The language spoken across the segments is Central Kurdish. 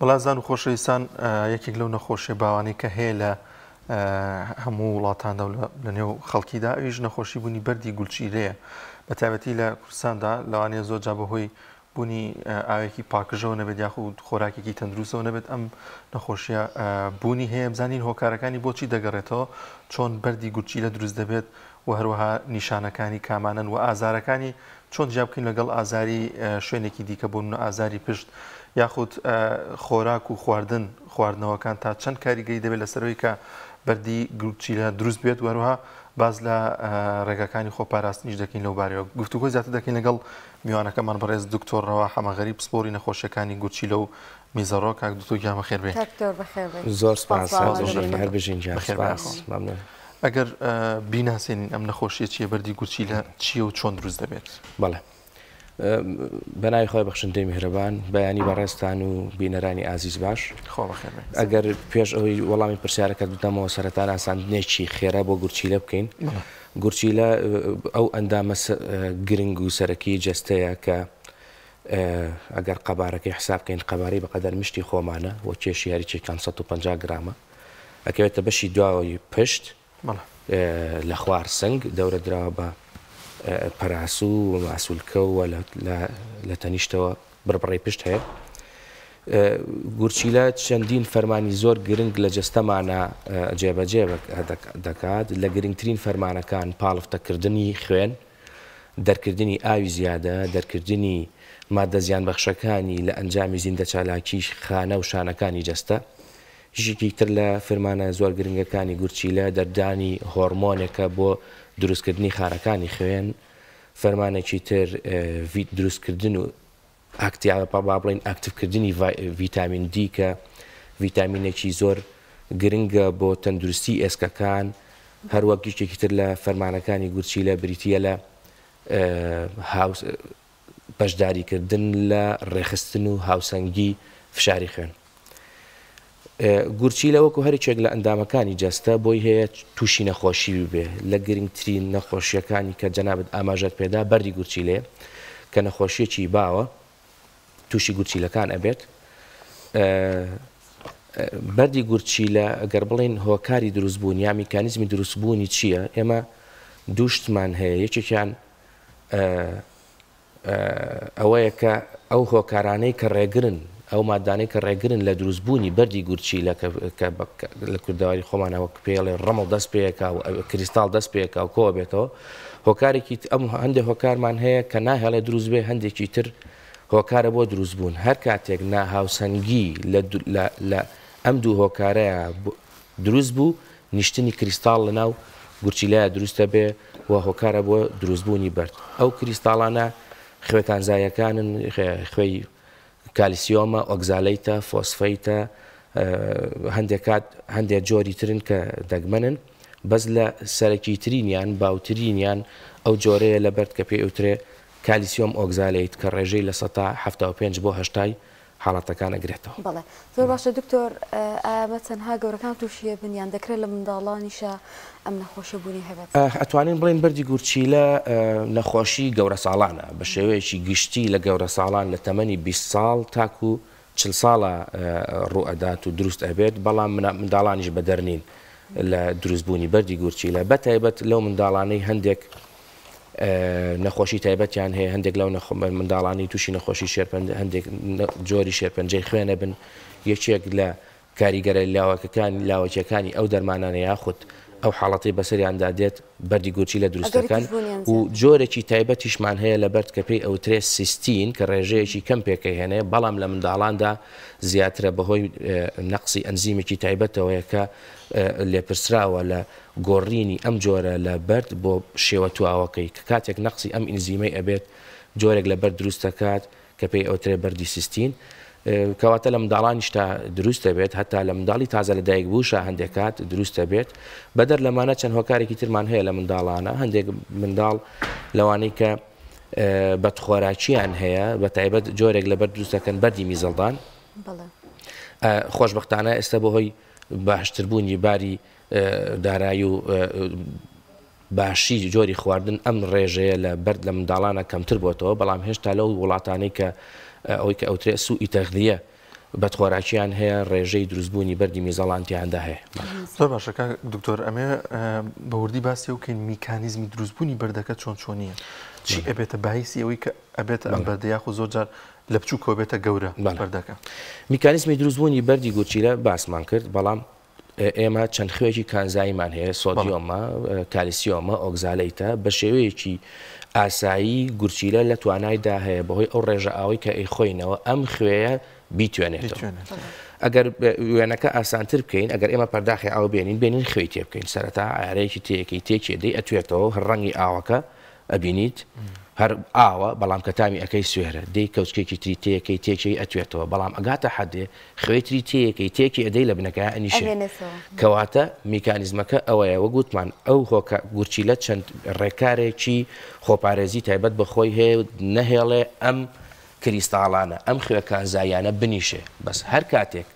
بەڵازان و خۆشەویستان، یەکێک لەو نەخۆشیە باوانەی کە هەیە لە هەموو وڵاتاندا و لە نێو خەڵکیدا، ئەویش نەخۆشی بوونی بەردی گولچیلەیە. بە تایبەتی لە کوردستاندا لەوانەیە زۆر جا بەهۆی بوونی ئاوێکی پاکژەوە نەبێت یاخود خۆراکێکی تەندروستەوە نەبێت ئەم نەخۆشیە بوونی هەیە. بزانین هۆکارەکانی بۆچی دەگەڕێتەوە، چۆن بەردی گورچیلە دروست دەبێت و هەروەها نیشانەکانی کامانەن و ئازارەکانی چۆن جیا بکەین لەگەڵ ئازاری شوێنێکی دیکە، بۆ نمونە ئازاری پشت یاخود خۆراک و خواردن، خواردنەوەکان تا چەند کاریگەری دەبێت لەسەرەوەی کە بەردی گورچیلە دروست بێت و هەروەها باس لە ڕێگاکانی خۆپاراستنیش دەکەین لەو بارەیەوە. گفتوگۆی زیاتر دەکەین لەگەڵ میوانەکەمان بەڕێز دکتۆر ڕەوا حەمەغەریب، پسپۆڕی نەخۆشیەکانی گورچیلە و میزەڕۆ. کاک دکتۆر گیان بەخێر بێی. کاک دکتۆر بەخێر بێی. زۆر سپاس، هەر بژین گیان. سپاس، مەمنون. ئەگەر بیناسێنین ئەم نەخۆشیە چیە، بەردی گورچیلە چیە و چۆن دروست دەبێت؟ بەڵێ، بەناوی خوای بەخشندەی میهرەبان. بەیانی بەڕێزتان و بینەرانی ئازیز باش. خوا بەخێر بێ. ئەگەر پێش ئەوەی وەڵامی پرسیارەکەت بدەمەوە سەرەتا ناساندنێکی خێرا بۆ گورچیلە بکەین. گورچیلە ئەو ئەندامە گرنگ و سەرەکی جەستەیە کە ئەگەر قەبارەکەی حساب بکەین قەبارەی بەقەدەر مشتی خۆمانە و کێشی هەریکێکیان 150 گرامە. ئەکەوێتە بەشی دواوەی پشت لە خوار سنگ، دەورە دراوە بە پەراسوو و ماسولکە و لە تەنیشتەوە بڕبڕەی پشت هەیە. گورچیلە چەندین فەرمانی زۆر گرنگ لە جەستەمانە جێبەجێ دەکات، لە گرنگترین فەرمانەکان پاڵفتەکردنی خوێن، دەرکردنی ئاوی زیادە، دەرکردنی ماددە زیانبەخشەکانی لە ئەنجامی زیندەچالاکی خانە و شانەکانی جەستە. یەکێکی تر لە فرمانە زۆر گرنگەکانی گورچیلە دەردانی هۆڕمۆنێکە بۆ دروستکردنی خانەکانی خوێن، فەرمانێکی تر دروستکردن و با بڵێین ئاکتیڤکردنی ڤیتامین دی کە ڤیتامینێکی زۆر گرنگە بۆ تەندروستی ئێسکەکان، هەروەک یەکێکی تر لە فەرمانەکانی گورچیلە بریتییە لە بەشداریکردن لە ڕێکخستن و هاوسەنگی فشاری خوێن. گورچیلە وەکو هەریەکێک لە ئەندامەکانی جەستە بۆی هەیە تووشی نەخۆشی ببێ، لە گرنگترین نەخۆشیەکانی کە جەنابت ئاماژەت پێدا بەردی گورچیلەیە کە نەخۆشیەکی باوە تووشی گورچیلەکان ئەبێت. بەردی گورچیلە گەر بڵێین هۆکاری دروستبوون یا میکانیزمی دروستبوونی چییە، ئێمە دوو شتمان هەیە، یەکێکیان ئەوەیە کە ئەو هۆکارانەی کە ڕێگرن، ئەو مادانەی کە ڕێگرن لە دروستبوونی بەردی گورچیلە کە لە کوردەواری خۆمانە وەک پێڵێ ڕەمڵ دەست پێکا و کریستاڵ دەست پێکا و کۆ بێتەوە، هۆکارێکی ئەم هەندێک هۆکارمان هەیە کە ناهێڵێ دروست بێ، هەندێکی تر هۆکارە بۆ دروستبوون. هەر کاتێک ناهاوسەنگی لە ئەم دوو هۆکارەیە دروست بوو، نیشتنی کریستاڵ لەناو گورچیلەیا دروست دەبێ و هۆکارە بۆ دروستبوونی بەرد. ئەو کریستاڵانە خوێ کانزاییەکانن، خوێی کالیسیۆمە، ئۆکزالەیتە، فۆسفەیتە، هەندێک کات هەندێک جۆری ترن کە دەگمەنن، بەس لە سەرەکیترینیان، باوترینیان ئەو جۆرەیە لە بەرد کە پێی ئەوترێ کالیسیۆم ئۆکزالەیت کە ڕێژەی 75% بۆ 80ی حاڵەتەکان ئەگرێتەوە. بەڵێ زۆر باشە دکتۆر، ئایا ئەمە تەنها گەورەکان تووشی ئەبن یان دەکرێت لە منداڵانیشا ئەم نەخۆشیە بوونی هەبێت؟ ئەتوانین بڵێین بەردی گورچیلە نەخۆشی گەورەساڵانە، بە شێوەیەکی گشتی لە گەورەساڵان لە تەمەنی 20 ساڵ تاکو 40 ساڵە ڕووئەدات و دروست ئەبێت، بەڵام منداڵانیش بەدەر نین لە دروستبوونی بەردی گورچیلە، بەتایبەت لەو منداڵانەی هەندێک نەخۆشی تایبەتیان هەیە، هەندێک لەو منداڵانی تووشی نەخۆشی شێرپەنجە، هەندێک جۆری شێرپەنجەی خوێنە بن، یەکێک لە کاریگەرە لاوەکەکان لاوەکیەکانی ئەو دەرمانانە یاخود ئەو حاڵەتەی بەسەریاندا دێت بەردی گورچیلە دروست دەکەن و جۆرێکی تایبەتیشمان هەیە لە بەرد کە پێی ئەوترێ سیستین کە ڕێژەیەکی کەم پێکەهێنێ بەڵام لە منداڵاندا زیاترە بەهۆی نەقسی ئەنزیمێکی تایبەتەوەیە کە لێپرسراوە لە گۆڕینی ئەم جۆرە لە بەرد بۆ شێوە تواوەکەی، کە کاتێک نەقسی ئەم ئینزیمەی ئەبێت جۆرێک لە بەرد دروست دەکات کە پێی ئەوترێ بەردی سیستین، کەواتە لە منداڵانیشتا دروست دەبێت، هەتا لە منداڵی تازە لەدایک بووشا هەندێک کات دروست دەبێت. بەدەر لەمانە چەند هۆکارێکی ترمان هەیە لە منداڵانە، هەندێک منداڵ لەوانەی کە بەدخۆراکیان هەیە بە تایبەت جۆرێک لە بەرد دروست دەکەن بەردی میزەڵدان. خۆشبەختانە ئێستا بەهۆی باشتربوونی باری دارایی و باشی جۆری خواردن ئەم ڕێژەیە لە بەرد لە منداڵانە کەمتر بۆتەوە، بەڵام هێشتا لەو وڵاتانەی کە ئەوەی کە ئەوترێ سوئی تەغذیە بەدخۆراکیان هەیە ڕێژەی دروستبوونی بەردی میزەڵان تیاندا هەیە. زۆر باشە کاک دکتۆر ئەمێ بە وردی باسی ئەو کەین میکانیزمی دروستبوونی بەردەکە چۆن چۆنیە چی ئەبێتە بایسی ئەوەی کە ئەبێتە ئەم بەردە یاخود زۆر جار لە بچووکەوە بێتە گەورە بەردەکە. میکانیزمی دروستبوونی بەردی گورچیلە باسمان کرد بەڵام ئێمە چەند خوێکی کانزاییمان هەیە، سۆدیۆمە، کالیسیۆمە، ئۆکزالەیتە، بە شێوەیەکی ئاسایی گورچیلە لە توانایدا هەیە بەهۆی ئەو ڕێژە ئاوەی کە ئەیخۆینەوە ئەم خوێیە بیتوێنێتەوە. ئەگەر وێنەکە ئاسانتر بکەین ئەگەر ئێمە پەرداخی ئاو بێنین بێنین خوێی تێ بکەین سەرەتا عارەیەکی تێیەکەی تێکێ دەی ئەتوێتەوە هەر ڕەنگی ئاوەکە ئەبینیت هەر ئاوە بەڵام کە تامی ئەکەی سوێرە دێی کەوچکێکی تری تێکەی تێکێی ئەتوێتەوە بەڵام ئەگاتە حەدێ خوێی تری تێیەکەی تێکی ئەدەی لە بنەکەیا ئەنیشێ ئەمێنێتەوە. کەواتە میکانیزمەکە ئەوەیە وەک وتمان ئەو هۆکا گورچیلە چەند ڕێکارێکی خۆپارێزی تایبەت بە خۆی هەیە و نەهێڵێ ئەم کریستاڵانە ئەم خوێ کانزاییانە بنیشێ بەس هەر کاتێک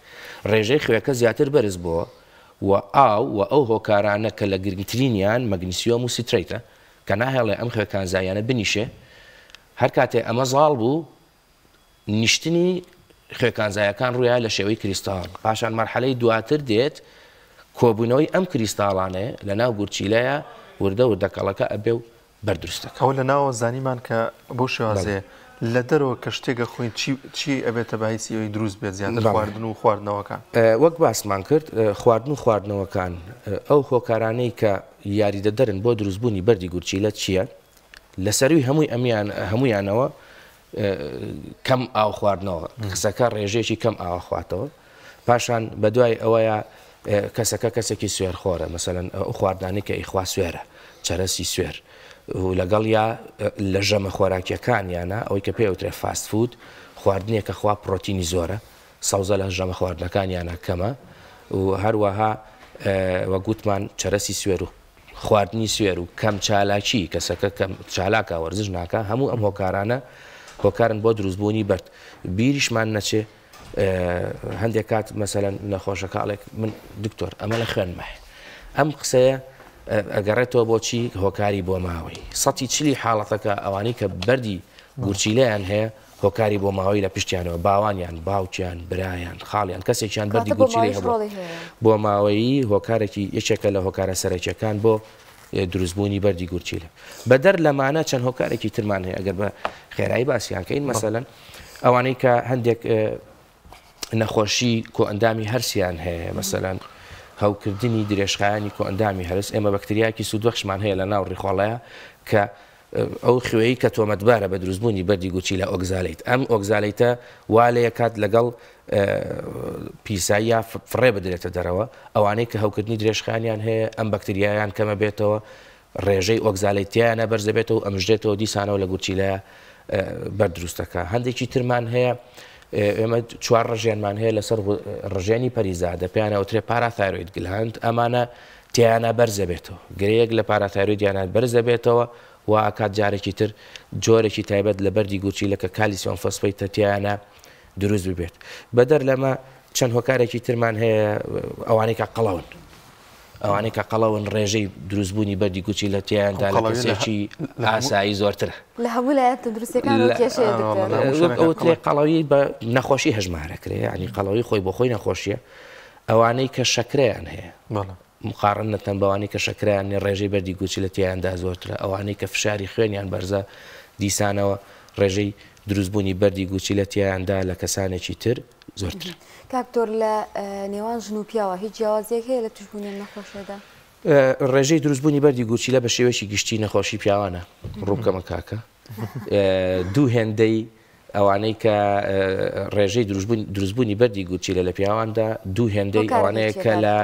ڕێژەی خوێکە زیاتر بەرز بۆوە و ئاو و ئەو هۆکارانە کە لە گرنگترینیان مەگنسیۆم و سیترەیتە کە ناهێڵێ ئەم خوێ کانزاییانە بنیشێ، هەر کاتێ ئەمە زاڵ بوو، نیشتنی خوێ کانزایەکان ڕوویا لە شێوەی کریستاڵ، پاشان مەرحەلەی دواتر دێت کۆبوونەوەی ئەم کریستاڵانەیە لە ناو گورچیلەیە وردە وردە کەڵەکە ئەبێ و بەر دروست دەکا. ئەوە لە ناوەوە زانیمان کە بەو شێوازەیە، لە دەرەوە کە شتێک ئەخۆین چی چی ئەبێتە بایسی ئەوەی دروست بێت زیاتر خواردن و خواردنەوەکان؟ وەک باسمان کرد خواردن و خواردنەوەکان ئەو هۆکارانەی کە یاریدەدەرن بۆ دروستبوونی بەردی گورچیلە چییە؟ لە سەرووی هەمووی ئەمیان هەموویانەوە کەم ئاو خواردنەوە کەسەکە ڕێژەیەکی کەم ئاوە خواتەوە پاشان بەدوای ئەوەیە کەسەکە کەسێکی سوێرخۆرە مەسەلەن ئەو خواردنانەی کە ئیخوا سوێرە چەرەسی سوێر و لەگەڵ یا لە ژەمە خۆراکیەکانیانە ئەوەی کە پێ وترێ fast food خواردنێکە خوا پرۆتینی زۆرە سەوزە لە ژەمە خواردنەکانیانە کەمە و هەروەها وەک وتمان چەرەسی سوێر و خواردنی سوێر و کەم چالاکی کەسەکە کەم چالاکە وەرزش ناکە هەموو ئەم هۆکارانە هۆکارن بۆ دروستبوونی بەرد بیریشمان نەچێ هەندێک کات مەسەلەن نەخۆشەکە ئەڵێک من دکتۆر ئەمە لە خوێنمە ئەم قسەیە ئەگەڕێتەوە بۆچی هۆکاری بۆ ماوەی سەتی چلی حاڵەتەکە ئەوانەی کە بەردی گورچیلەیان هەیە هۆکاری بۆ ماوەی لە پشتیانەوە باوانیان باوکیان برایان خاڵیان کەسێکیان بەردی گورچیلەی هەبوو بۆ ماوەیی هۆکارێکی یەکێکە لە هۆکارە سەرەکیەکان بۆ دروستبوونی بەردی گورچیلە بەدەر لەمانە چەند هۆکارێکی ترمان هەیە ئەگەر بە خێرایی باسیان کەین مەسەلەن ئەوانەی کە هەندێک نەخۆشی کۆئەندامی هەرسیان هەیە مەسەلەن هەوکردنی درێژخایەنی کۆئەندامی هەرس ئێمە بەکتریاکی سوودبەخشمان هەیە لە ناو ڕیخۆڵەیە کە ئەو خوێی کە تۆمەتبارە بە دروستبوونی بەردی گورچیلە oxalate ئەم oxalate ە وا لێکات لەگەڵ پیساییە فڕێ بدرێتە دەرەوە ئەوانەی کە هەوکردنی درێژخایەنیان هەیە ئەم بەکتریایان کەمە بێتەوە ڕێژەی oxalate تیایانە بەرز دەبێتەوە و ئەمژرێتەوە دیسانەوە لە گورچیلە بەرد دروست دەکا. هەندێکی ترمان هەیە ئێمە چوار ڕژێنمان هەیە لەسەر ڕژێنی پەریزادە پێیان ئەوترێ parathyroid gland ئەمانە تیایانە بەرز دەبێتەوە گرەیەک لە parathyroid یانە بەرز دەبێتەوە و ئاکات جارێکی تر جۆرێکی تایبەت لە بەردی گورچیلە کە calcium phosphate ە تیایانە دروست ببێت بەدەر لەمە چەند هۆکارێکی ترمان هەیە ئەوانەی کە قەڵەون ئەوانەی کە قەڵەون ڕێژەی دروستبوونی بەردی گورچیلە تیایاندا لە کەسێکی ئاسایی زۆرترە. لە هەموو لایەن تەندروستیەکانەوە کێشەیە دکتۆر. وەک ئەوترێ قەڵەوی بە نەخۆشی هەژمارەکرێ یانی قەڵەوی خۆی بۆ خۆی نەخۆشیە ئەوانەی کە شەکرەیان هەیە مقارنەتەن بەوانەی کە شەکرەیان نیە ڕێژەی بەردی گورچیلە تیایاندا زۆرترە ئەوانەی کە فشاری خوێنیان بەرزە دیسانەوە ڕێژەی دروستبوونی بەردی گورچیلە تیایاندا لە کەسانێکی تر زۆرترە. کاک دکتۆر لە نێوان ژن و پیاوە هیچ جیاوازیەک هەیە لە توشبوونی ئەم نەخۆشیەدا؟ ڕێژەی دروستبوونی بەردی گورچیلە بە شێوەیەکی گشتی نەخۆشی پیاوانە ڕووبکەمە کاکە دوو هێندەی ئەوانەی کە ڕێژەی دروستبوونی بەردی گورچیلە لە پیاواندا دوو هێندەی ئەوانەیە کە لە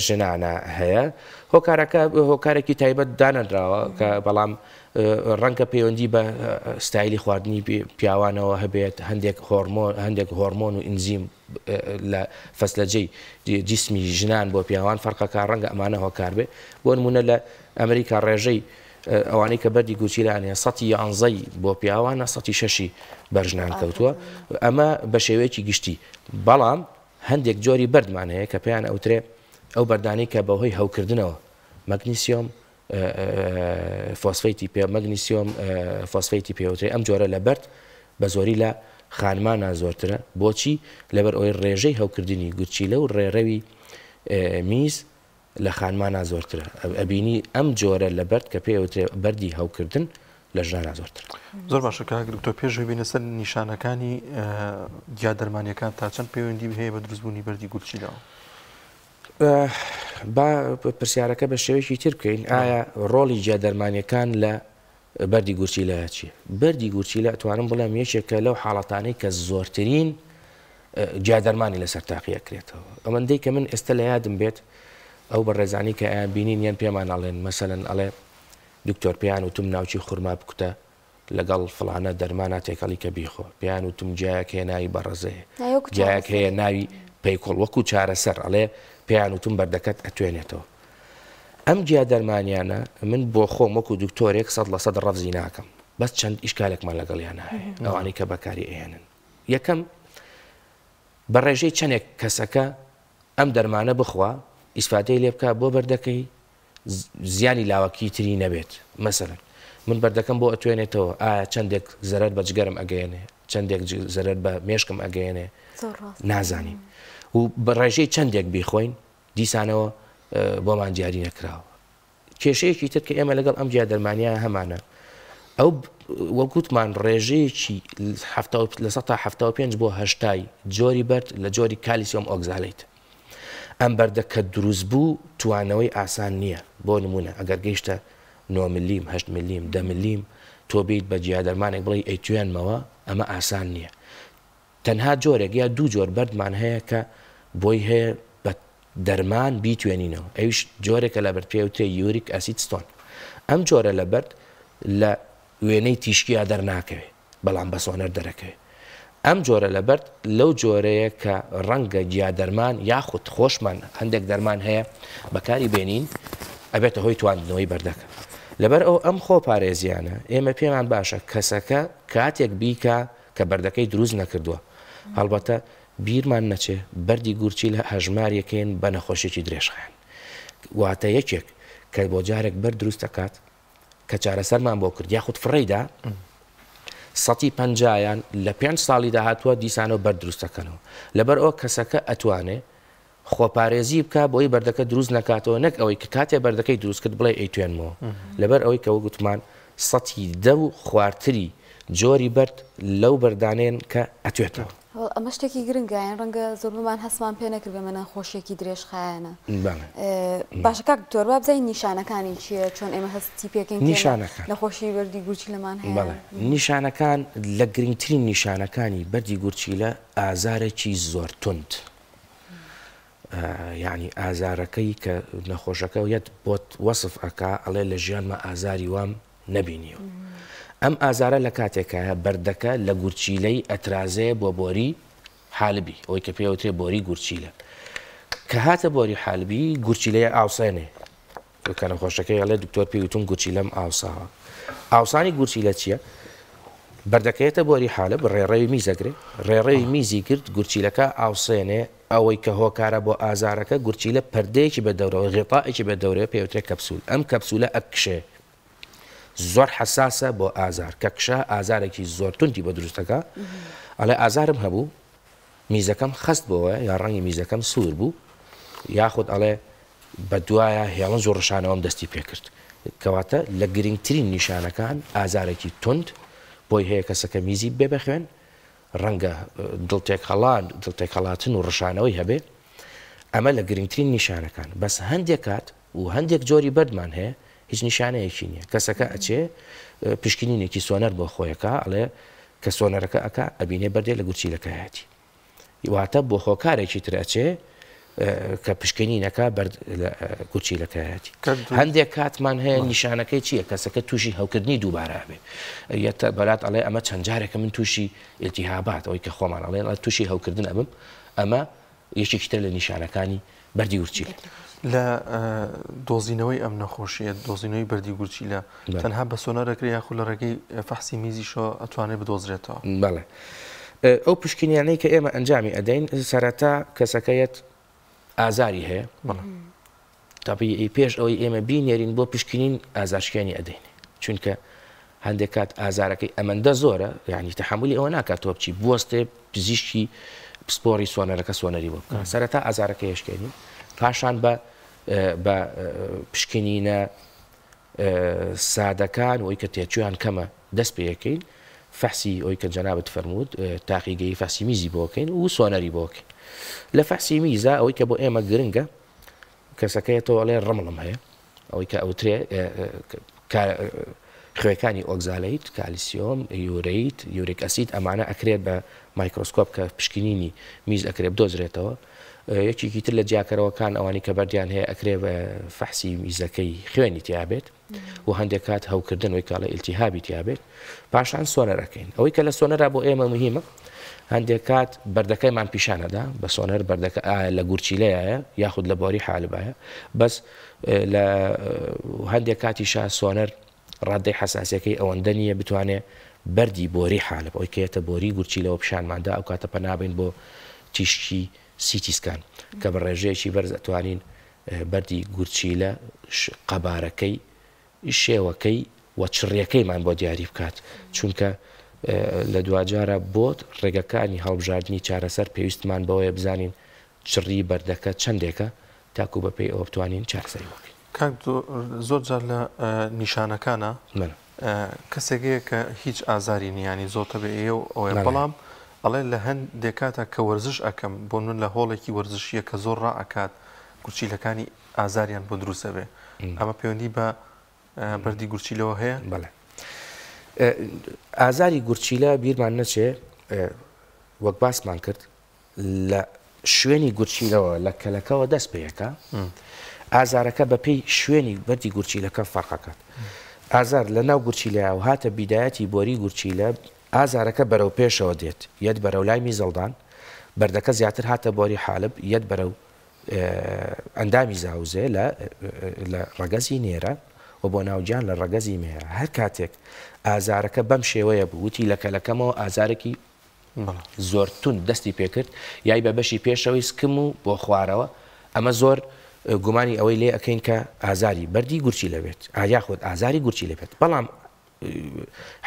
ژنانە هەیە هۆکارەکە هۆکارێکی تایبەت دانەنراوە کە بەڵام ڕەنگە پەیوەندی بە ستایلی خواردنی پیاوانەوە هەبێت، هەندێک هۆرمۆن هەندێک هۆرمۆن و ئینزیم لە فەسلەجەی جیسمی ژنان بۆ پیاوان فەرقەکە ڕەنگە ئەمانە هۆکار بێ بۆ نمونە لە ئەمریکا ڕێژەی ئەوانەی کە بەردی گورچیلان هەیە سەتی یانزەی بۆ پیاوانە سەتی شەشی بەر ژنان کەوتووە ئەمە بە شێوەیەکی گشتی بەڵام هەندێک جۆری بەردمان هەیە کە پێیان ئەوترێ ئەو بەردانەی کە بەهۆی هەوکردنەوە مەگنیسیۆم فۆسفەیتی پێ مەگنیسیۆم فۆسفەیتی پێوترێ ئەم جۆرە لە بەرد بە زۆری لە خانمانا زۆرترە، بۆچی؟ لەبەر ئەوەی ڕێژەی هەوکردنی گورچیلە و ڕێڕەوی میز لە خانمانا زۆرترە، ئەبینی ئەم جۆرە لە بەرد کە پێی ئەوترێ بەردی هەوکردن لە ژنانا زۆرترە. زۆر باشە کاک دکتۆر پێش ئەوەی بێینە سەر نیشانەکانی گیا دەرمانیەکان تا چەند پەیوەندی هەیە بە دروستبوونی بەردی گورچیلەوە؟ با پرسیارەکە بە شێوەیەکی تر بکەین، ئایا ڕۆڵی گیا دەرمانیەکان لە بەردی گورچیلە چیە؟ بەردی گورچیلە ئەتوانم بڵێم یەکێکە لەو حاڵەتانەی کە زۆرترین گیا دەرمانی لەسەر تاقی ئەکرێتەوە. ئەوەندەی کە من ئێستا لە یادم بێت ئەو بەڕێزانی کە ئەیان بینین یان پێمان ئەڵێن مەسەلەن ئەڵێ دکتۆر پێیان وتم ناوکی خورما بکوتە لەگەڵ فڵانە دەرمانا تێکەڵی کە بیخۆ پێیان وتم گیایەک هەیە ناوی بەڕەزەیە گیایەک هەیە ناوی پەیکۆڵ وەکو چارەسەر ئەڵێ پێیان وتم بەردەکەت ئەتوێنێتەوە ئەم گیا دەرمانیانە من بۆ خۆم وەکو دکتۆرێک 100% ڕەفزی ناکەم بەس چەند ئیشکالێکمان لەگەڵیانە هەیە ئەوانەی کە بەکاری ئەهێنن یەکەم بە ڕێژەی چەندێک کەسەکە ئەم دەرمانە بخوا ئیسفادەی لێ بکە بۆ بەردەکەی زیانی لاوەکی تری نەبێت مەسەلەن من بەردەکەم بۆ ئەتوێنێتەوە ئایا چەندێک زەرەر بە جگەرم ئەگەیەنێ چەندێک زەرەر بە مێشکم ئەگەیەنێ نازانین و بە ڕێژەی چەندێک بیخۆین دیسانەوە بۆمان دیاری نەکراوە کێشەیەکی تر کە ئێمە لەگەڵ ئەم گیا دەرمانە هەمانە ئەو وەکوتمان ڕێژەیەکی 75 بۆ هەشتای جۆری بەرد لە جۆری calcium oxalate ئەم بەردە کە دروست بوو توانەوەی ئاسان نییە، بۆ نموونە ئەگەر گەیشتە نۆ ملیم، هەشت ملیم، دە ملیم، تۆ بێیت بە گیادەرمانێک بڵێی ئەیتوێنمەوە، ئەمە ئاسان نییە. تەنها جۆرێک یا دوو جۆر بەردمان هەیە کە بۆی هەیە بە دەرمان بیتوێنینەوە، ئەویش جۆرێکە لە بەرد پێی ئەوترێ uric acid stone. ئەم جۆرە لە بەرد لە وێنەی تیشکیا دەرناکەوێ. بەڵام بە سۆنەر دەرەکەوێ. ئەم جۆرە لە بەرد لەو جۆرەیە کە ڕەنگە گیا دەرمان یاخود خۆشمان هەندێک دەرمان هەیە بەکاری بێنین ئەبێتە هۆی تواندنەوەی بەردەکە. لەبەر ئەو ئەم خۆپارێزیانە ئێمە پێمان باشە کەسەکە کاتێک بیکا کە بەردەکەی دروست نەکردووە. هەڵبەتە بیرمان نەچێ بەردی گورچیلە هەژمار یەکەین بە نەخۆشیەکی درێژخایەن. واتە یەکێک کە بۆ جارێک بەرد دروست ئەکات کە چارەسەرمان بۆ کرد یاخود فڕێی دا سەتی پەنجایان لە پێنج ساڵی داهاتووە دیسانەوە بەرد دروست دەکەنەوە لەبەر ئەوە کەسەکە ئەتوانێ خۆپارێزی بکە بۆی بەردەکە دروست نەکاتەوە نەک ئەوەی کە کاتێ بەردەکەی دروست کرد بڵێ ئەیتوێنمەوە لەبەر ئەوەی کە وەگوتمان سەتی دە و خوارتری جۆری بەرد لەو بەردانەیەن کە ئەتوێتەوە. ئەمە شتێکی گرنگە یان ڕەنگە زۆربەمان هەستمان پێ نەکردبێ ئەمە نەخۆشیەکی درێژخایەنە. باشە کاک دکتۆر با بزانین نیشانەکانی چییە چۆن ئێمە هەستی پێکەین کە نیشانەکان نەخۆشی بەردی گورچیلەمان هەیە؟ بەڵێ نیشانەکان لە گرنگترین نیشانەکانی بەردی گورچیلە ئازارێکی زۆر توند یانی ئازارەکەی کە نەخۆشەکە یەت بۆت وەسف ئەکا ئەڵێ لە ژیانمە ئازاری وام نەبینیوە. ئەم ئازارە لە کاتێکایە بەردەکە لە گورچیلەی ئەترازێ بۆ بۆری حالبی، ئەوەی کە پێی ئەوترێ بۆری گورچیلە. کە هاتە بۆری حالبی گورچیلەیە ئاوسێنێ. کە نەخۆشەکەی ئەڵێ دکتۆر پێی وتوم گورچیلەم ئاوساوە. ئاوسانی گورچیلە چییە؟ بەردەکەیەتە بۆری حالب ڕێڕەوی میز ئەگرێ، ڕێڕەوی میزی گرت گورچیلەکە ئاوسێنێ، ئەوەی کە هۆکارە بۆ ئازارەکە گورچیلە پەردەیەکی بە دەورەوە غیتائێکی بە دەورەوە پێی ئەوترێ کەپسول، ئەم کەپسولە ئەکشێ زۆر حەساسە بۆ ئازار کە کشا ئازارێکی زۆر توندی بۆ دروست دەکا ئەڵێ ئازارم هەبوو میزەکەم خەست بۆوە یا ڕەنگی میزەکەم سوور بوو یاخود ئەڵێ بە دوایە هێڵنج و ڕشانەوەم دەستی پێکرد کەواتە لە گرنگترین نیشانەکان ئازارێکی توند بۆی هەیە کەسەکە میزی بێ بە خوێن ڕەنگە دڵتێکهەڵان دڵتێکهەڵاتن و ڕشانەوەی هەبێ ئەمە لە گرنگترین نیشانەکان بەس هەندێک کات و هەندێک جۆری بەردمان هەیە هیچ نیشانەیەکی نییە کەسەکە ئەچێ پشکنینێکی سۆنەر بۆ خۆیەکە ئەڵێ کە سۆنەرەکە ئەکا ئەبینێ بەردێ لە گورچیلەکایەتی واتە بۆ هۆکارێکی تر ئەچێ کە پشکنینەکە بەرد گورچیلەکایەتی هەندێک کاتمان هەیە نیشانەکەی چییە کەسەکە تووشی هەوکردنی دووبارە بێ یەتە بەلات ئەڵێ ئەمە چەند جارێکە من تووشی التهابات ئەوەی کە خۆمان ئەڵێ تووشی هەوکردن ئەبم ئەمە یەکێکی ترە لە نیشانەکانی بەردی گورچیلە. لە دۆزینەوەی ئەم نەخۆشیە دۆزینەوەی بەردی گورچیلە تەنها بە سۆنەر ئەکرێ یاخود لە ڕێگەی فەحسی میزیشەوە ئەتوانێت بدۆزرێتەوە؟ بەڵێ ئەو پشکنینانەی کە ئێمە ئەنجامی ئەدەین سەرەتا کەسەکە یەت ئازاری هەیە تەبیعی پێش ئەوەی ئێمە بینێرین بۆ پشکنین ئازارشکێنی ئەدەین چونکە هەندێک کات ئازارەکەی ئەمەندە زۆرە یعنی تەحەمولی ئەوە ناکات تۆ بچی بوەستێ پزیشکی پسپۆڕی سۆنەرەکە سۆنەری بۆ بکە سەرەتا ئازارەکە یشکێنی پاشان بە بە پشکنینە سادەکان ئەوی کە تێچویان کەمە دەست پێەکەین فەحسی ئەوی کە جەنابت فەرمووت تاقیگەی فەحسی میزی بۆکەین و سۆنەری بۆکەین لە فەحسی میزا ئەوەی کە بۆ ئێمە گرنگە کەسەکەی تۆ ئەڵێ ڕمڵم هەیە ئەوەی کە ئەوترێ خوێکانی oxalate، کالیسیۆم، urate، uric acid ئەمانە ئەکرێت بە مایکرۆسکۆپ کە پشکنینی میز ئەکرێت بدۆزرێتەوە. یەکێکی تر لە جیاکەرەوەکان ئەوانی کە بەردیان هەیە ئەکرێ بە فەحسی میزەکەی خوێنی تیابێت و هەندێک کات هەوکردن وەی کاڵە ئیلتیهابی تیابێت پاشان سۆنەر ئەکەین ئەوەی کە لە سۆنەرا بۆ ئێمە مهمە هەندێک کات بەردەکەیمان پیشانەدا بە سۆنەر بەردەکە ئایا لە گورچیلەیە یاخود لە بۆری حالبایە بەس لە هەندێک کاتیشا سۆنەر ڕادەی حەساسیەکەی ئەوەندە نییە بتوانێ بەردی بۆری حالب ئەوی کە یەتە بۆری گورچیلەوە پیشانماندا ئەو کاتە پەنابین بۆ تیشکی CT scan کە بە ڕێژەیەکی بەرز ئەتوانین بەردی گورچیلە قەبارەکەی شێوەکەی و چڕیەکەیمان بۆ دیاری بکات چونکە لە دواجارە بۆت ڕێگەکانی هەڵبژاردنی چارەسەر پێویستمان بەوەیە بزانین چڕی بەردەکە چەندێکە تاکو بە پێی ئەوە بتوانین چارەسەری بۆ بکەین. کاک زۆر جار لە نیشانەکانا کەسێک هەیە کە هیچ ئازاری نییە ینی زۆر تەبیعیە و ئەوەیە بەڵام ئەڵێ لە هەندێک کاتا کە وەرزش ئەکەم بۆ من لە هۆڵێکی وەرزشیە کە زۆر ڕائەکات گورچیلەکانی ئازاریان بۆ دروست ئەبێ ئەمە پەیوەندی بە بەردی گورچیلەوە هەیە؟ بەڵێ ئازاری گورچیلە بیرمان نەچێ وەک باسمان کرد لە شوێنی گورچیلەوە لە کەلەکەوە دەست پێ ئەکا، ئازارەکە بە پێی شوێنی بەردی گورچیلەکە فەرق ئەکات. ئازار لە ناو گورچیلەیا و هاتە بیدایەتی بۆری گورچیلە، ئازارەکە بەرەو پێشەوە دێت، یەت بەرەو لای میزەڵدان، بەردەکە زیاتر هاتە بۆری حالب، یەت بەرەو ئەندامی زاوزێ لە لە ڕەگەزی نێرە و بۆ ناوگیان لە ڕەگەزی مێیە. هەر کاتێک ئازارەکە بەم شێوەیە بوو، وتی لە کەلەکەمەوە ئازارێکی زۆر توند دەستی پێکرد یای بە بەشی پێشەوەی سکم و بۆ خوارەوە ئەمە زۆر گومانی ئەوەی لێ ئەکەین کە ئازاری بەردی گورچیلە بێت یاخود ئازاری گورچیلە بێت بەڵام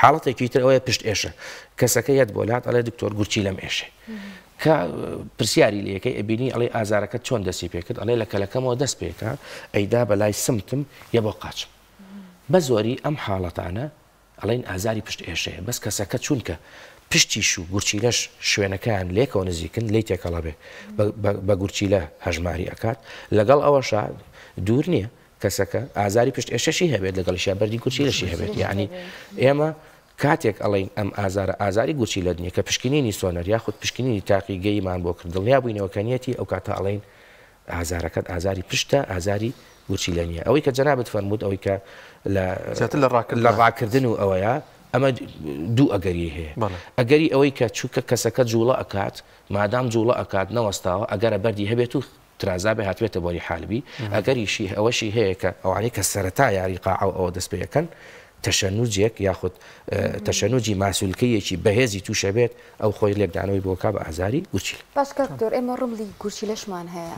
حاڵەتێکی تر ئەوەیە پشت ئێشە کەسەکە یەت بۆ لات ئەڵێ دکتۆر گورچیلەم ئێشێ کە پرسیاری لەکەی ئەبینی ئەڵێ ئازارەکە چۆن دەستی پێکرد ئەڵێ لە کەلەکەمەوە دەست پێکە ئەیدا بە لای سمتم یە بۆ قاچم بە زۆری ئەم حاڵەتانە ئەڵێن ئازاری پشت ئێشەیە بەس کەسەکە چونکە پشتیش و گورچیلەش شوێنەکەیان لێکەوە نزیکن لێی تێکەڵەبێ بە گورچیلە هەژماری ئەکات لەگەڵ ئەوەشا دوور نییە کەسەکە ئازاری پشت ئێشەشی هەبێت لەگەڵیشیا بەردی گورچیلەشی هەبێت یعنی ئێمە کاتێک ئەڵین ئەم ئازارە ئازاری گورچیلە نییە کە پشکنینی سۆنەر یاخود پشکنینی تاقیگەیمان بۆ کرد دڵنیا بووینەوە کە نیەتی ئەو کاتە ئەڵین ئازارەکەت ئازاری پشتە ئازاری گورچیلە نییە ئەوەی کە جەنابت فەرمووت ئەوەی کە لە زیاتر لە ڕاکردن لە ڕاکردن و ئەوەیە ئەمە دوو ئەگەری هەیە ئەگەری ئەوەی کە چووکە کەسەکە جوڵە ئەکات مادام جوڵە ئەکات نەوەستاوە ئەگەرە بەردی هەبێت و ترازابێ هاتبێتە بۆری حالبی ئەگەریشی ئەوەشی هەیە کە ئەوانەی کە سەرەتا یاری قاعە و ئەوە دەست پێەکەن تەشەنوجێک یاخود تەشەنوجی ماسولکەیەکی بەهێزی تووشە بێت ئەو خۆی لێکدانەوەی بۆ کا بە ئازاری گورچیلە. باش کاک دکتۆر ئێمە ڕمڵی گورچیلەشمان هەیە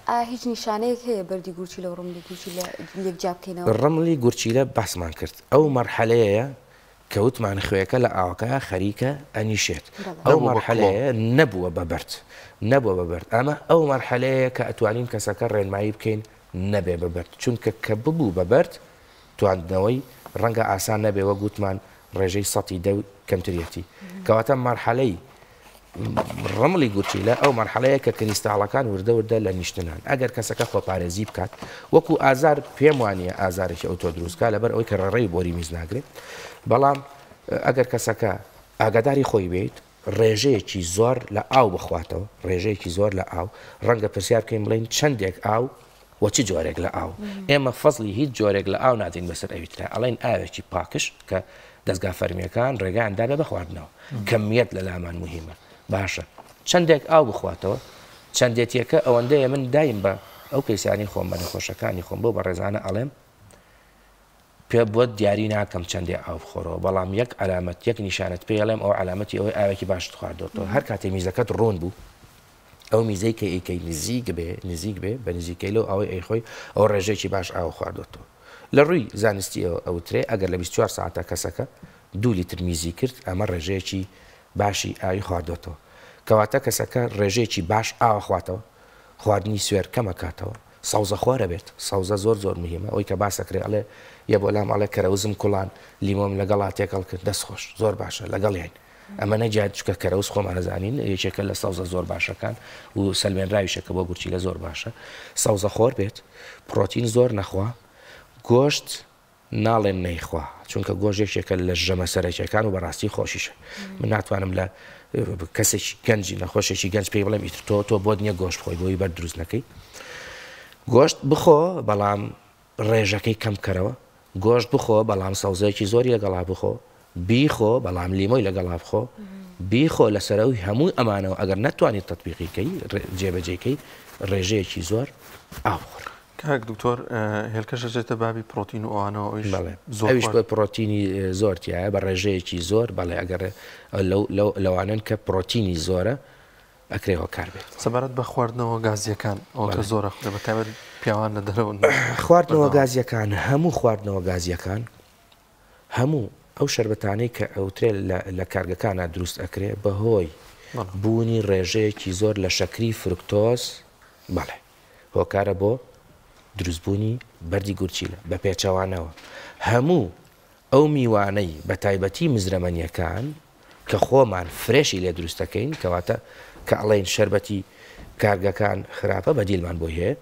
ئایا هیچ نیشانەیەک هەیە بەردی گورچیلە و ڕمڵی گورچیلە لێک جیا بکەینەوە؟ ڕمڵی گورچیلە باسمان کرد ئەو مەرحەلەیە کە وتمان خوێکە لە ئاوەکە خەریکە ئەنیشێت ئەو مەرحەلەیە نەبووە بە بەرد نەبووە بە بەرد ئەمە ئەو مەرحەلەیە کە ئەتوانین کەسەکە ڕێنمایی بکەین نەبێ بە بەرد چونکە کە ببوو بە بەرد تواندنەوەی ڕەنگە ئاسان نەبێ وەک وتمان ڕێژەی سەتی دە کەمتریەتی کەواتە مەرحەلەی ڕمڵی گورچیلە ئەو مەرحەلەیە کە کریستاڵەکان وردە وردە لە نیشتنان ئەگەر کەسەکە خۆپارێزی بکات وەکو ئازار پێم وانە ئازارێکی ئەو تۆ دروستکە لەبەر ئەوەی کە ڕێڕەوی بۆری میز ناگرێت بەڵام ئەگەر کەسەکە ئاگاداری خۆی بیت ڕێژەیەکی زۆر لە ئاو بخواتەوە، ڕێژەیەکی زۆر لە ئاو، ڕەنگە پرسیار بکەین بڵێین چەندێک ئاو و چ جۆرێک لە ئاو؟ ئێمە فەزڵی هیچ جۆرێک لە ئاو نادەین بەسەر ئەوی ترا، ئەڵێین ئاوێکی پاکژ کە دەزگا فەرمییەکان ڕێگایان دابێ بە خواردنەوە، کەمییەت لە لامان موهیمە. باشە چەندێک ئاو بخواتەوە؟ چەندێتییەکە ئەوەندەیە من دایم بە ئەو کەیسانەی خۆم، بە نەخۆشەکانی خۆم، بەو بەڕێزانە ئەڵێم، پێ بۆت دیاری ناکەم چەندێ ئاو بخۆرەوە بەڵام یەک عەلامەت یەک نیشانەت پێ ئەڵێم ئەوە عەلامەتی ئەوەی ئاوێکی باشت خواردۆتەوە هەر کاتێ میزەکەت ڕوون بوو ئەو میزەی کە ئەیکەی نزیک بێ نزیک بێ بە نزیکەی لەو ئاوەی ئەیخۆی ئەو ڕێژەیەکی باش ئاو خواردۆتەوە. لە ڕووی زانستیەوە ئەوترێ ئەگەر لە 24 ساعتە کەسەکە دوو لیتر میزی کرد ئەمە ڕێژەیەکی باشی ئاوی خواردۆتەوە. کەواتە کەسەکە ڕێژەیەکی باش ئاو ئەخواتەوە، خواردنی سوێر کەم ئەکاتەوە، سەوزە خۆر ئەبێت، سەوزە زۆر زۆر مهیمە، ئەوەی کە باس ئەکرێ ئەڵێ یە بۆ لام ئەڵێ کەرەوزم کوڵان لیمۆم لەگەڵا تێکەڵ کرد دەست خۆش زۆر باشە لەگەڵیاین ئەمە نەگیان چونکە کەرەوز خۆمان ئەزانین یەکێکە لە سەوزە زۆر باشەکان و سەلمێنراویشە کە بۆ گورچیلە زۆر باشە سەوزە خۆر بێت پڕۆتین زۆر نەخوا گۆشت ناڵێم نەیخوا چونکە گۆشت یەکێکە لە ژەمە سەرەکیەکان و بەڕاستی خۆشیشە من ناتوانم لە کەسێکی گەنجی نەخۆشێکی گەنج پێی بڵێم ئیتر تۆ تۆ بۆت نییە گۆشت بخۆی بۆی بەر دروست نەکەی گۆشت بخۆ بەڵام ڕێژەکەی کەم کەرەوە گۆشت بخۆ بەڵام سەوزەیەکی زۆری لەگەڵا بخۆ بیخۆ بەڵام لیمۆی لەگەڵا بخۆ بیخۆ لەسەرەوی هەموو ئەمانەوە ئەگەر نەتوانیت تەتبیقی کەی جێبەجێی کەی ڕێژەیەکی زۆر ئاو بخۆ. کاک دکتۆر هێلکەش ئەچێتە بابی پرۆتین و ئەوانەوە ئەویش بەڵێ زۆر ئەویش بە پرۆتینی زۆر تایە بە ڕێژەیەکی زۆر بەڵێ ئەگەر لەو لەو لەوانەن کە پرۆتینی زۆرە ئەکرێ هۆکار بێت. سەبارەت بە خواردنەوە گازییەکان ئەوە کە زۆر ئەخورێ بە تایبەت پیاوان لە دەرەوەن خواردنەوە گازییەکان هەموو خواردنەوە گازییەکان هەموو ئەو شەربەتانەی کە ئەوترێ لە کارگەکانا دروست ئەکرێ بەهۆی بوونی ڕێژەیەکی زۆر لە شەکری فرکتۆز بەڵێ هۆکارە بۆ دروستبوونی بەردی گورچیلە بە پێچەوانەوە هەموو ئەو میوانەی بە تایبەتی مزرەمەنیەکان کە خۆمان فرێشی لێ دروست دەکەین کەواتە کە ئەڵێین شەربەتی کارگەکان خراپە بەدیلمان بۆی هەیە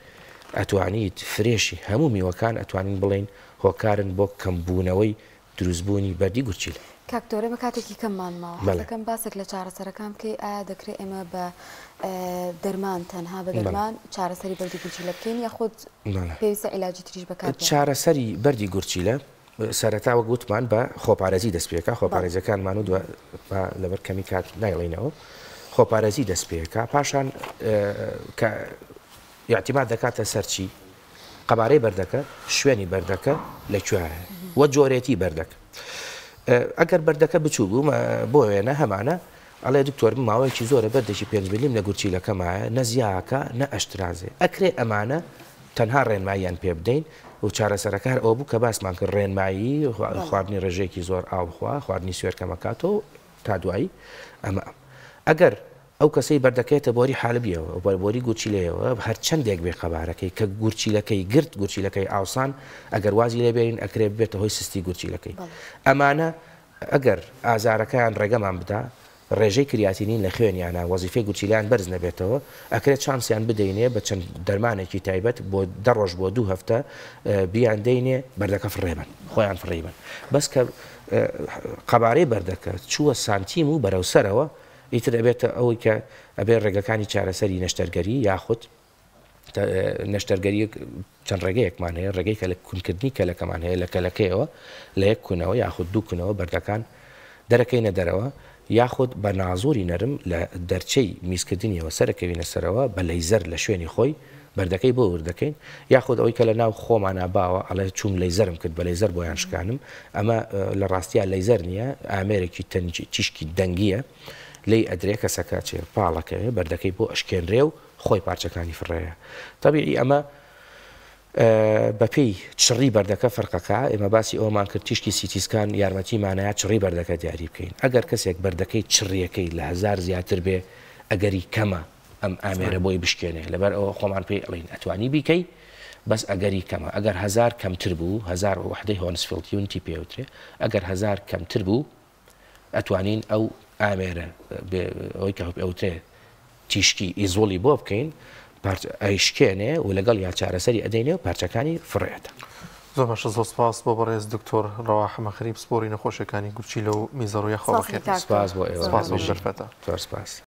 ئەتوانیت فرێشی هەموو میوەکان ئەتوانین بڵێین هۆکارن بۆ کەمبوونەوەی دروستبوونی بەردی گورچیلە. کاک دکتۆر ئێمە کاتێکی کەممان ماوە حەز دەکەم باسێک لە چارەسەرەکان بکەی ئایا دەکرێ ئێمە بە دەرمان تەنها بە دەرمان چارەسەری بەردی گورچیلە بکەین یاخود پێویستە عیلاجی تریش بەکار بێنین؟ چارەسەری بەردی گورچیلە سەرەتا وەک وتمان بە خۆپارێزی دەست پێکا، خۆپارێزیەکانمان و دوا با لەبەر کەمی کات نایڵینەوە، خۆپارێزی دەست پێکا، پاشان کە ئیعتیماد دەکاتە سەر چی؟ قەبارەی بەردەکە، شوێنی بەردەکە لە کوێیە و جۆرێتی بەردەکە. ئەگەر بەردەکە بچوو بوو بۆ وێنە هەمانە ئەڵێ دکتۆر من ماوەیەکی زۆرە بەردێکی پێنج ملیم لە گورچیلەکەمایە نە زیاکە نە ئەشترازێ ئەکرێ ئەمانە تەنها ڕێنماییان پێ بدەین و چارەسەرەکە هەر ئەوە بوو کە باسمان کرد ڕێنمایی خواردنی ڕێژەیەکی زۆر ئاو بخوا خواردنی سوێر کەمەکاتەوە تا دوایی ئەمە ئەگەر ئەو کەسەی بەردەکەیەتە بۆری حالبیەوە بە بۆری گورچیلەیەوە هەرچەندێک بێ قەبارەکەی کە گورچیلەکەی گرت گورچیلەکەی ئاوسان ئەگەر وازی لێ بێنین ئەکرێ ببێتە هۆی سستی گورچیلەکەی ئەمانە ئەگەر ئازارەکەیان ڕێگەمان بدا ڕێژەی کریاتینین لە خوێنیانا وەزیفەی گورچیلەیان بەرز نەبێتەوە، ئەکرێت چانسیان بدەینێ بە چەند دەرمانێکی تایبەت بۆ دە ڕۆژ بۆ دوو هەفتە بیان دەینێ بەردەکە فڕێ بەن خۆیان فڕێی بەن بەس کە قەبارەی بەردەکە چووە سانتیم و بەرەو سەرەوە ئیتر ئەبێتە ئەوەی کە ئەبێ ڕێگەکانی چارەسەری نەشتەرگەری یاخود نەشتەرگەری چەند ڕێگەیەکمان هەیە، ڕێگەی کەلک کونکردنی کەلەکەمان هەیە لە کەلەکەیەوە لە یەک کونەوە یاخود دوو کونەوە بەردەکان دەرەکەینە دەرەوە یاخود بە نازوری نەرم لە دەرچەی میزکردنیەوە سەرەکەوینە سەرەوە بە لەیزەر لە شوێنی خۆی بەردەکەی بۆ ورد دەکەین یاخود ئەوەی کە لە ناو خۆمانا باوە ئەڵێ چووم لەیزەرم کرد بە لەیزەر بۆیان شکانم ئەمە لە ڕاستیا لەیزەر نییە ئامێرێکی تەنکی تیشکی دەنگیە لێی ئەدرێ کەسەکە چێ پاڵەکەوێ بەردەکەی بۆ ئەشکێنرێ و خۆی پارچەکانی فڕێیە تەبیعی ئەمە بەپێی چڕی بەردەکە فەرقەکە ئێمە باسی ئەومان کرد تیشکی CT scan یارمەتیمانەیە چڕی بەردەکە دیاری بکەین ئەگەر کەسێک بەردەکەی چڕیەکەی لە هەزار زیاتر بێ ئەگەری کەمە ئەم ئامێرە بۆی بشکێنێ لەبەر ئەوە خۆمان پێی ئەڵین ئەتوانی بیکەی بەس ئەگەری کەمە ئەگەر هەزار کەمتر بوو هەزار وحدەی Hounsfield unit ی پێوترێ ئەگەر هەزار کەمتر بوو ئەتوانین ئەو ئامێرە ئەوەی کە ئەوترێ تیشکی ئیزۆڵی بۆ بکەین ئەیشکێنێ و لەگەڵ یا چارەسەری ئەدەینێ و پارچەکانی فڕێدا. زۆر باشە زۆر سپاس بۆ بەڕێز دکتۆر ڕەوا حەمەخەریب پسپۆڕی نەخۆشیەکانی گورچیلە و میزەڕۆ یاخوا بەخێر سپاس بۆ ئێوە سپاس بۆ دەرفەتە زۆر سپاس.